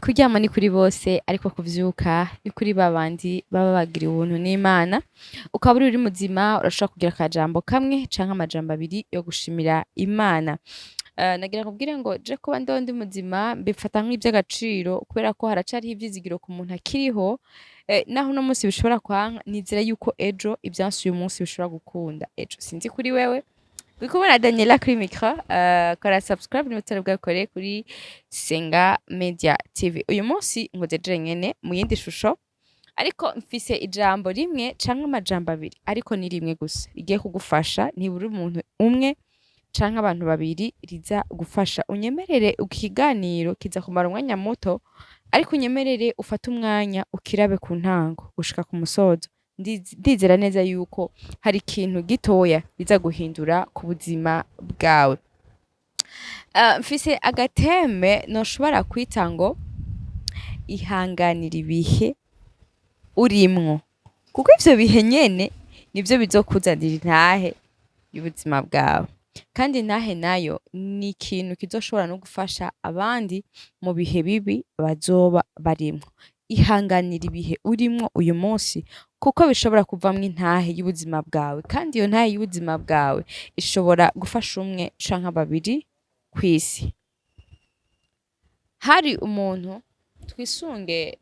Kuryama ni kuri bose, ariko kuvyuka ni kuri babandi baba bagiriwe ubuntu n'Imana. Ukaba uri muzima, urashobora kugira akajambo kamwe canke amajambo abiri yo gushimira Imana. Nagira nkubwire ngo je kuba ndiho ndi muzima mbifata nk'ivy'agaciro, kubera ko haracariho ivyizigiro ku muntu akiriho. Naho uno munsi bishobora kwanka, nizera yuko ejo ivyanse uyu munsi bishobora gukunda ejo. Sinzi kuri wewe. Uri kumwe na Daniela kuri micro. Kora subscribe niba utari bwakore kuri Senga Media TV. Uyu munsi nkoze jenyene mu yindi shusho, ariko mfise ijambo rimwe canke amajambo abiri, ariko ni rimwe gusa rigiye kugufasha. Ntiburi umuntu umwe canke abantu babiri riza gufasha. Unyemerere, ikiganiro kiza kumara umwanya muto, ariko unyemerere ufate umwanya ukirabe ku ntango gushika ku musozo. Ndizera neza yuko hari ikintu gitoya biza guhindura ku buzima bwawe. Mfise aga thème noshobora kwita ngo "Ihanganira ibihe urimwo", kuko ivyo bihe nyene nivyo bizokuzanira intahe y'ubuzima bwawe, kandi intahe nayo ni ikintu kizoshobora no gufasha abandi mu bihe bibi bazoba barimwo. Ihanganira ibihe urimwo uyu munsi, kuko bishobora kuvamwo intahe y'ubuzima bwawe, kandi iyo ntahe y'ubuzima bwawe ishobora gufasha umwe canke babiri kw'isi. Hari umuntu, twisunge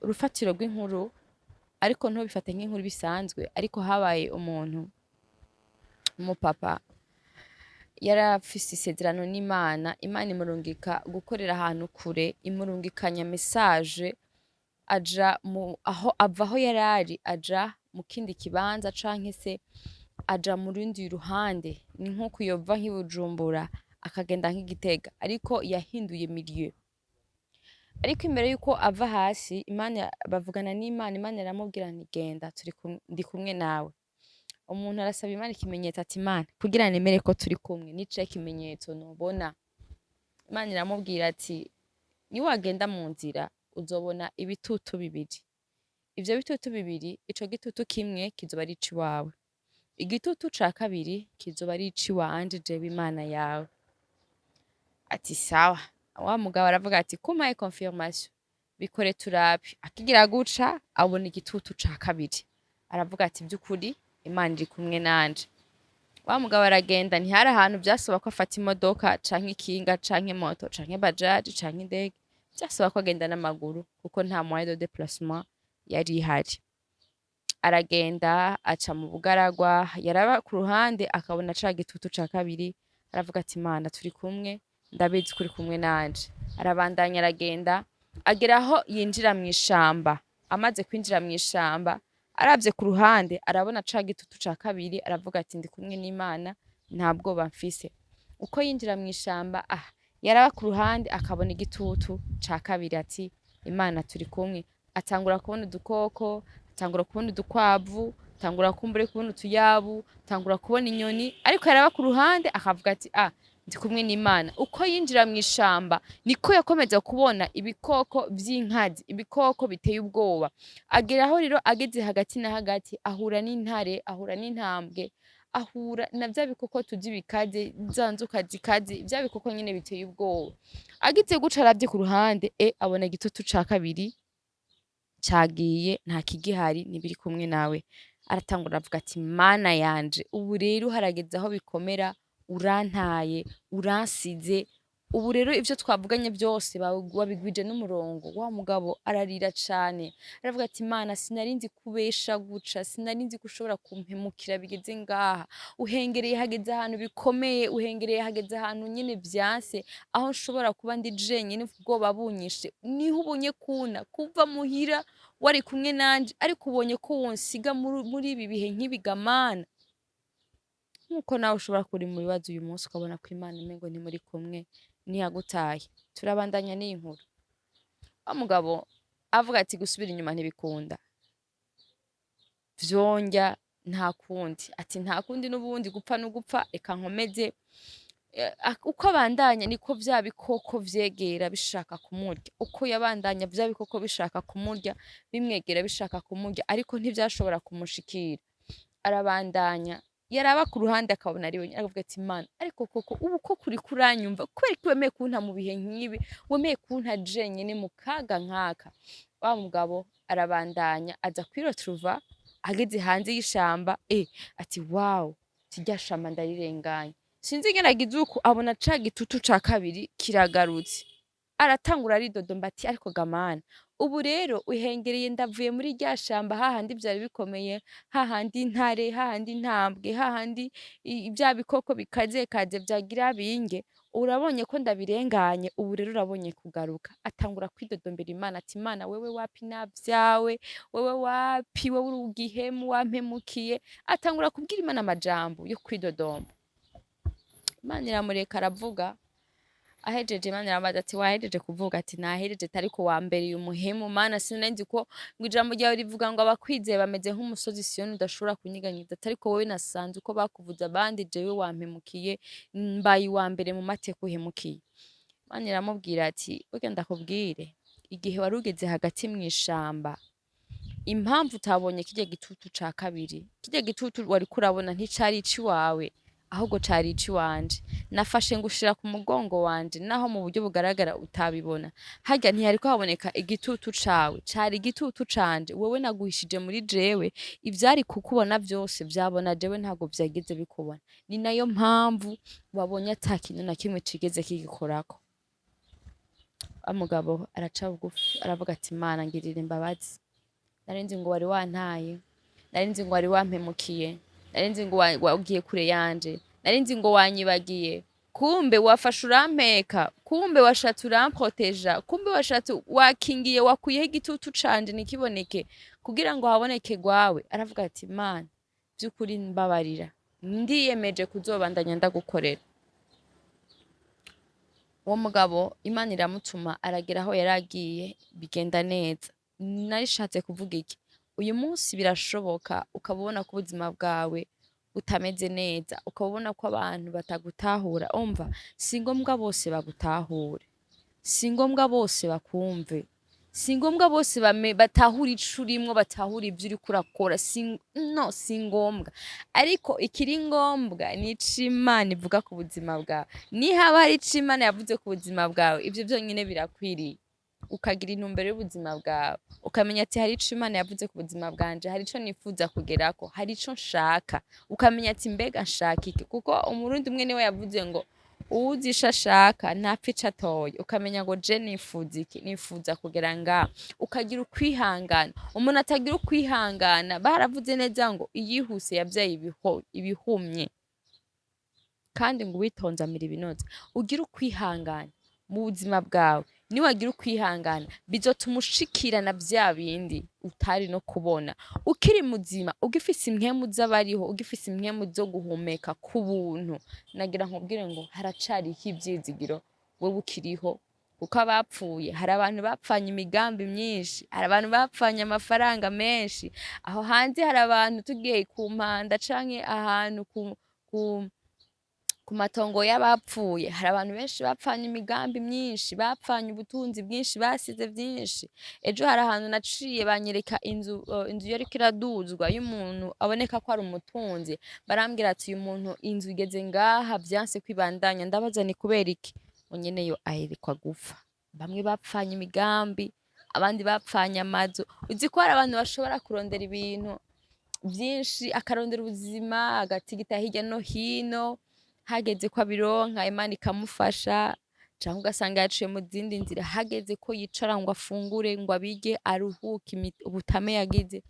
urufatiro rw'inkuru, ariko ntubifate nk'inkuru bisanzwe, ariko habaye umuntu, umupapa yari afise isezerano n'Imana. Imana imurungika gukorera ahantu kure, imurungikanya message, aja mu aho ava aho yari ari aja mu kindi kibanza, canke se aja mu rundi ruhande. Ni nko yova nk'i Bujumbura akagenda nk'i Gitega, ariko yahinduye milieu. Ariko imbere yuko ava hasi, Imana bavugana n'Imana, Imana iramubwira nti: "Genda, turi kumwe, ndi kumwe nawe." Umuntu arasaba Imana ikimenyetso, ati: "Imana, kugira nemere ko turi kumwe, nicaye ikimenyetso nubona." Imana iramubwira ati: "Niwagenda mu nzira, uzobona ibitutu bibiri. Ivyo bitutu bibiri, ico gitutu kimwe kizoba ari iciwawe, igitutu ca kabiri kizoba ari iciwanje, jewe Imana yawe." Ati: "Sawa." Wa mugabo aravuga ati: "Kumpaye confirmation, bikore turabe." Akigira guca abona igitutu ca kabiri, aravuga ati: "Vy'ukuri Imana iri kumwe nanje." Wa mugabo aragenda. Ntihari ahantu vyasaba ko afata imodoka canke ikinga canke moto canke bajaji canke indege, vyasaba ko agenda n'amaguru, kuko nta moyen de déplacement yari ihari. Aragenda, aca mu bugaragwa, yaraba ku ruhande akabona ca gitutu ca kabiri, aravuga ati: "Imana turi kumwe, ndabizi ko uri kumwe nanje." Arabandanya, aragenda, agera aho yinjira mw'ishamba. Amaze kwinjira mw'ishamba, aravye ku ruhande arabona ca gitutu ca kabiri, aravuga ati: "Ndi kumwe n'Imana, nta bwoba mfise." Uko yinjira mw'ishamba, yaraba ku ruhande akabona igitutu ca kabiri, ati: "Imana turi kumwe." Atangura kubona udukoko, atangura kubona udukwavu, atangura kumbure kubona utuyabu, atangura kubona inyoni, ariko yaraba ku ruhande akavuga ati: "Ah, ndi kumwe n'Imana." Uko yinjira mw'ishamba niko yakomeza kubona ibikoko vy'inkazi, ibikoko biteye ubwoba. Ageraho rero, ageze hagati na hagati, ahura n'intare, ahura n'intambwe, ahura na vya bikoko tuzi bikaze, za nzoka zikaze, vya bikoko nyene biteye ubwoba. Agize guca aravye ku ruhande, abona igitutu ca kabiri cagiye, nta kigihari, ntibiri kumwe nawe. Aratangura aravuga ati: "Mana yanje, ubu rero harageze aho bikomera, urantaye, uransize. Ubu rero ivyo twavuganye vyose wabigwije n'umurongo." Wa mugabo ararira cane, aravuga ati: "Imana, sinari nzi kubesha guca, sinari nzi ko ushobora kumpemukira bigeze ngaha. Uhengereye hageze ahantu bikomeye, uhengereye hageze ahantu nyene vyanse, aho nshobora kuba ndi jenyene, ubwoba bunyishe, niho ubonye kuna kuva muhira wari kumwe nanje, ariko ubonye ko wonsiga muri ibi bihe nk'ibigamana." Nkuko nawe ushobora kuri mu bibazo uyu munsi, ukabona ko Imana umengo ntimuri kumwe, ntiyagutaye. Turabandanya n'iyi nkuru. Wa mugabo avuga ati: "Gusubira inyuma ntibikunda, vyongya nta kundi." Ati: "Nta kundi, n'ubundi gupfa no gupfa, reka nkomeze." Uko abandanya niko vya bikoko vyegera bishaka kumurya. Uko yabandanya, vya bikoko bishaka kumurya, bimwegera bishaka kumurya, ariko ntivyashobora kumushikira. Arabandanya. Yaraba ku ruhande akabona ari wenyine, akavuga ati: "Mana, ariko koko ubu ko kuri kuranyumva, kubera ko wemeye kunta mu bihe nk'ibi, wemeye kunta jenyine mu kaga nk'aka?" Wa mugabo arabandanya aza kwiretrouva ageze hanze y'ishamba. Ati: "Wow, kirya shamba ndarirenganye." Sinzi ingene agize uko abona ca gitutu ca kabiri kiragarutse, aratangura aridodomba ati: "Ariko gamana, ubu rero uhengereye ndavuye muri rya shamba, hahandi vyari bikomeye, hahandi intare, hahandi intambwe, hahandi vya bikoko bikazekaze vyagira binge, urabonye ko ndabirenganye, ubu rero urabonye kugaruka." Atangura kwidodombera Imana ati: "Imana, wewe wapi navyawe, wewe wapi, wewe uri ugihemu, wampemukiye." Atangura kubwira Imana amajambo yo kwidodomba. Imana iramureka aravuga. Ahejeje, Imana iramubaza ati: "Wahejeje kuvuga?" Ati: "Nahejeje." "Ariko wambereye umuhemu, Mana, sinari ko ngo ijambo ryawe rivuga ngo abakwizeye bameze nk'umusozi Siyoni udashobora kunyiganyiza, ati ariko wowe nasanze uko bakuvuze abandi, jewe wampemukiye, mbaye uwa mbere mu mateka uhemukiye." Imana iramubwira ati: "Burya ndakubwire, igihe wari ugeze hagati mw'ishamba, impamvu utabonye kirya gitutu ca kabiri, kirya gitutu wariko urabona nticari iciwawe, ahubwo cari iciwanje. Nafashe ngushira ku mugongo wanje, naho mu buryo bugaragara utabibona. Harya ntihariko haboneka igitutu cawe, cari igitutu canje. Wewe naguhishije muri jewe, ivyari kukubona vyose vyabona jewe, ntabwo vyageze bikubona. Ni nayo mpamvu wabonye ata kintu na kimwe cigeze kigikorako." Wa mugabo araca bugufi, aravuga ati: "Imana, ngirira imbabazi. Nari nzi ngo wari wantaye, nari nzi ngo wari wampemukiye, nari nzi ngo wagiye kure yanje, nari nzi ngo wanyibagiye. Kumbe wafashe urampeka, kumbe washatse uramproteja, kumbe washatse wakingiye, wakuyeho igitutu canje ntikiboneke kugira ngo haboneke gwawe." Aravuga ati: "Mana, vy'ukuri mbabarira, ndiyemeje kuzobandanya ndagukorera." Uwo mugabo Imana iramutuma, aragera aho yari agiye, bigenda neza. Narishatse kuvuga iki? Uyu munsi birashoboka ukaba ubona ko ubuzima bwawe butameze neza, ukaba ubona ko abantu batagutahura. Umva, si ngombwa bose bagutahure, si ngombwa bose bakumve, si ngombwa bose batahure ico urimwo, batahure ivyo uriko urakora. Si no si ngombwa. Ariko ikiri ngombwa ni ico Imana ivuga ku buzima bwawe. Nihaba hari ico Imana yavuze ku buzima bwawe, ivyo vyonyene birakwiriye. Ukagira intumbero y'ubuzima bwawe, ukamenya ati: "Hari ico Imana yavuze ku buzima bwanje, hari ico nifuza kugerako, hari ico nshaka." Ukamenya ati: "Mbega nshaka iki?" Kuko Umurundi umwe niwe yavuze ngo: "Uwuzi ico ashaka ntapfa ico atoye." Ukamenya ngo: "Je nifuza iki? Nifuza kugera ngaha." Ukagira ukwihangana. Umuntu atagira ukwihangana, baravuze neza ngo: "Iyihuse yavyaye ibihumye," kandi ngo: "Uwitonze amira ibinoze." Ugire ukwihangana mu buzima bwawe. Niwagira ukwihangana, bizotuma ushikirana vya bindi utari no kubona. Ukiri muzima, ugifise impwemu z'abariho, ugifise impwemu zo guhumeka ku buntu, nagira nkubwire ngo haracariho ivyizigiro wewe ukiriho. Kuko abapfuye, hari abantu bapfanye imigambi myinshi, hari abantu bapfanye amafaranga menshi aho hanze. Hari abantu tugiye ku mpanda canke ahantu ku matongo y'abapfuye, hari abantu benshi bapfanye imigambi myinshi, bapfanye ubutunzi bwinshi, basize vyinshi. Ejo hari ahantu naciye, banyereka inzu yariko iraduzwa y'umuntu aboneka ko ari umutunzi. Barambwira ati: "Uyu muntu inzu igeze ngaha, vyanse kwibandanya." Ndabaza: "Ni kubera iki?" Ngo nyeneyo aherekwa gupfa. Bamwe bapfanye imigambi, abandi bapfanye amazu. Uzi ko hari abantu bashobora kurondera ibintu vyinshi, akarondera ubuzima, agatigita hirya no hino, hageze ko abironka Imana ikamufasha, canke ugasanga yaciye mu zindi nzira, hageze ko yicara ngo afungure, ngo abirye, aruhuke ubutame yagize,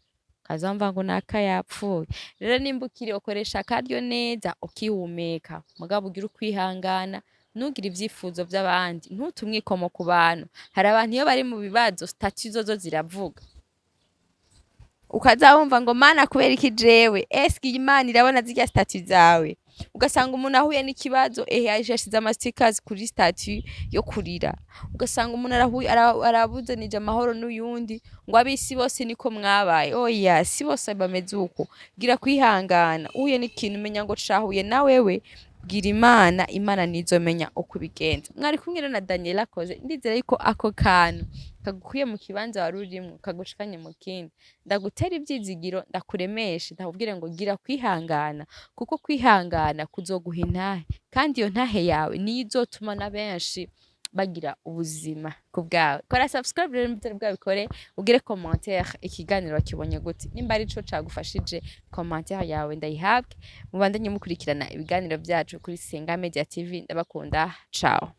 ukazamva ngo naka yapfuye. Rero nimba ukiri, ukoresha akaryo neza ukihumeka, mugabo ugire ukwihangana, ntugire ivyifuzo vy'abandi, ntute umwikomo ku bantu. Hari abantu iyo bari mu bibazo, statut zozo ziravuga, ukaza wumva ngo: "Mana, kubera iki jewe?" Eske Imana irabona zirya statut zawe? Ugasanga umuntu ahuye n'ikibazo, ehe, yashize ama stickers kuri statut yo kurira. Ugasanga umuntu arahuye arabuzanije amahoro n'uyundi, ngo: "Abisi bose niko mwabaye." Oya, si bose bameze uko. Gira kwihangana. Uhuye n'ikintu, menya ngo cahuye na wewe. Bwira Imana, Imana nizomenya uko ubigenza. Mwari kumwe rero na Daniela Koze. Ndizera yuko ako kantu kagukuye mu kibanza wari urimwo kagushikanye mu kindi. Ndagutera ivyizigiro, ndakuremeshe, ndakubwire ngo gira kwihangana, kuko kwihangana kuzoguha intahe, kandi iyo ntahe yawe niyo izotuma na benshi bagira ubuzima ku bwawe. Kora subscribe rero mutari bwabikore, ugire commentaire ikiganiro wakibonye gute, nimba ari co cagufashije, commentaire yawe ndayihabwe. Mubandanye mukurikirana ibiganiro byacu kuri Senga Media TV. Ndabakunda, ciao.